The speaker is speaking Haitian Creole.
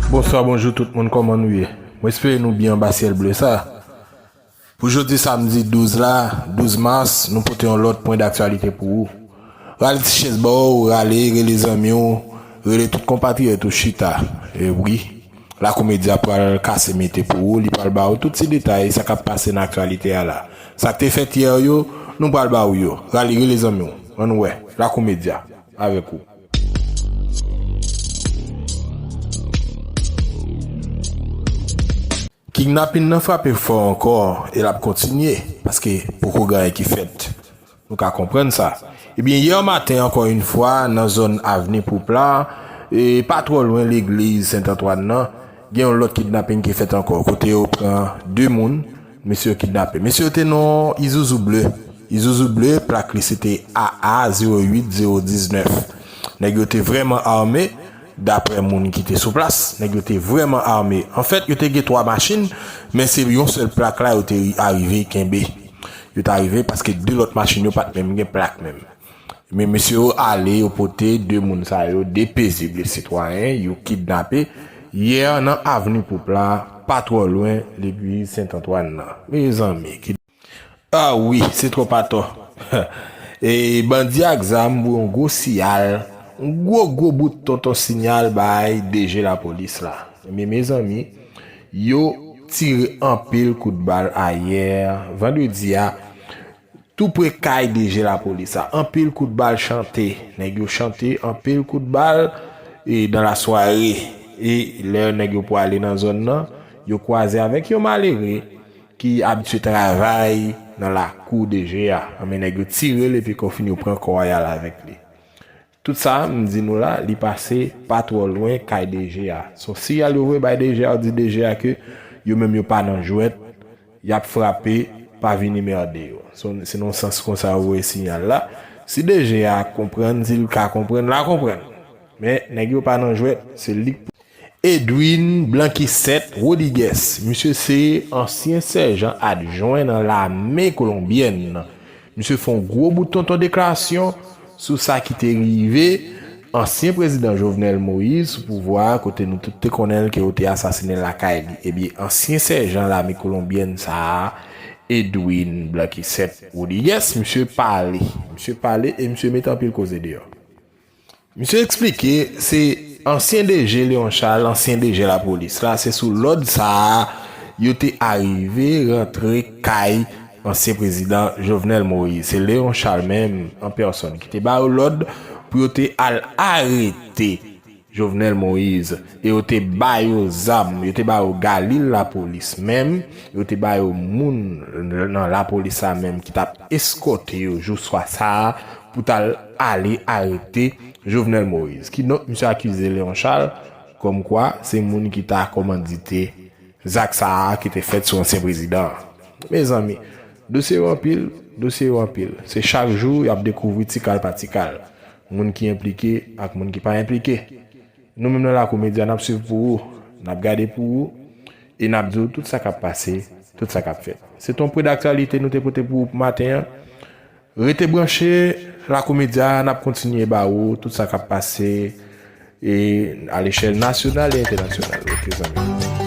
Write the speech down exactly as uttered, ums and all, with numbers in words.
Bonswa, bonjou tout moun, kòman nou ye? Mwen espere nou byen anba syèl ble sa. Pou jodi samdi douz la, douz mas, nou pote yon lòt pwen daktyalite pou ou. Rale ti chèz ba w, rale, rele zanmi w, rele tout konpatriyòt ou chita. E wi, Lakou Medya pral kase mete pou ou, li pral ba ou tout ti detay sa k ap pase nan aktyalite a la. Sa k te fèt yè yo, nou pral ba ou yo. Rale, rele zanmi w. Ann wè, Lakou Medya avèk ou. Kidnapin nan frape fò ankò e l ap kontinye, paske poko gen anyen ki fèt. Nou ka konprann sa. Ebyen, yè maten, ankò yon fwa, nan zòn Avni Poupla, e pa twò lwen legliz Sent Antwàn nan, gen yon lòt kidnapin ki fèt ankò, kote yo pran de moun, mesye yo kidnape. Mesye yo te nan Isuzu ble. Isuzu ble, plak li se te A A zewo uit zewo diznèf. Nèg yo te vrèman ame, daprè moun ki te sou plas. Nèg yo te vrèman ame. Anfèt, yo te gen twa machin, men se yon sèl plak la yo te arive kenbe. Yo te arive paske de lòt machin yo pa t menm gen plak menm. Men mesye yo ale, yo pote de moun sa yo, de pezib sitwayen, yo kidnape yè nan Avni Poupla, pa twò lwen legliz Sent Antwàn nan. Mezanmi, ki... A wi, se twòp atò. E bandi ak zam voye yon gwo siyal, yon gwo, gwo bout tonton siyal bay D G lapolis la. Men mezanmi, yo tire anpil kout bal ayè, vandredi a, tou pre kay D G lapolis la. Anpil kout bal chante. Nèg yo chante anpil kout bal e dans la soirée. E lè nèg yo pwale nan zòn nan, yo kwaze avèk yon malere ki abitye travay nan lakou D G a. Anben, nèg yo tire l epi konfin yo pran kò a y al avèk li. Tout sa m di nou la, li pase pa twò lwen kay D G a. Se yon siyal yo voye bay D G a, yo di D G a ke yo menm yo pa nan jwèt, y ap frape, pa vini mède yo. Se, se nan sans konsa yo voye siyal la. Si D G a konprann, si l ka konprann, l a konprann. Men, nèg yo pa nan jwèt, se li k Edwin Blanquisset Rodriguez, misye se ansyen sèjan adjwen nan lame kolonbyèn. Misye fè yon gwo bout tonton deklarasyon sou sa ki te rive ansyen prezidan Jovenel Moïse sou pouvwa a, kote nou tout te konnen l ke yo te asasinen l lakay li. Ebyen, ansyen sèjan lame kolonbyèn sa a, Edwin Blanquisset Rodriguez, misye pale. Misye pale e misye mete anpil koze deyò. Misye eksplike se ansyen D G Léon Charles, ansyen D G lapolis la, se sou lòd sa a yo te arive rantre kay ansyen prezidan Jovenel Moïse. Se Léon Charles menm an pèsòn ki te ba yo lòd pou yo te al arete Jovenel Moïse e yo te ba yo zam, yo te ba yo galil lapolis menm, yo te ba yo moun nan lapolis la menm ki t ap eskòte yo jou swa sa a pou t al ale arete Jovenel Moïse. Kidonk, misye akize Léon Charles kòmkwa se moun ki ta kòmandite zak sa a ki te fèt sou ansyen prezidan an. Mezanmi, dosye yo anpil, dosye yo anpil. Se chak jou y ap dekouvri ti kal pa ti kal. Moun ki enplike ak moun ki pa enplike. Nou menm nan Lakou Medya, n ap swiv pou ou, n ap gade pou ou, e n ap di w tout sa k ap pase, tout sa k ap fèt. Se t on pwen daktyalite nou te pote pou ou pou maten an. Rete branche, Lakou Medya, n ap kontinye ba ou tout sa k ap pase e a lechèl nasyonal e entènasyonal. Oke, zanmi.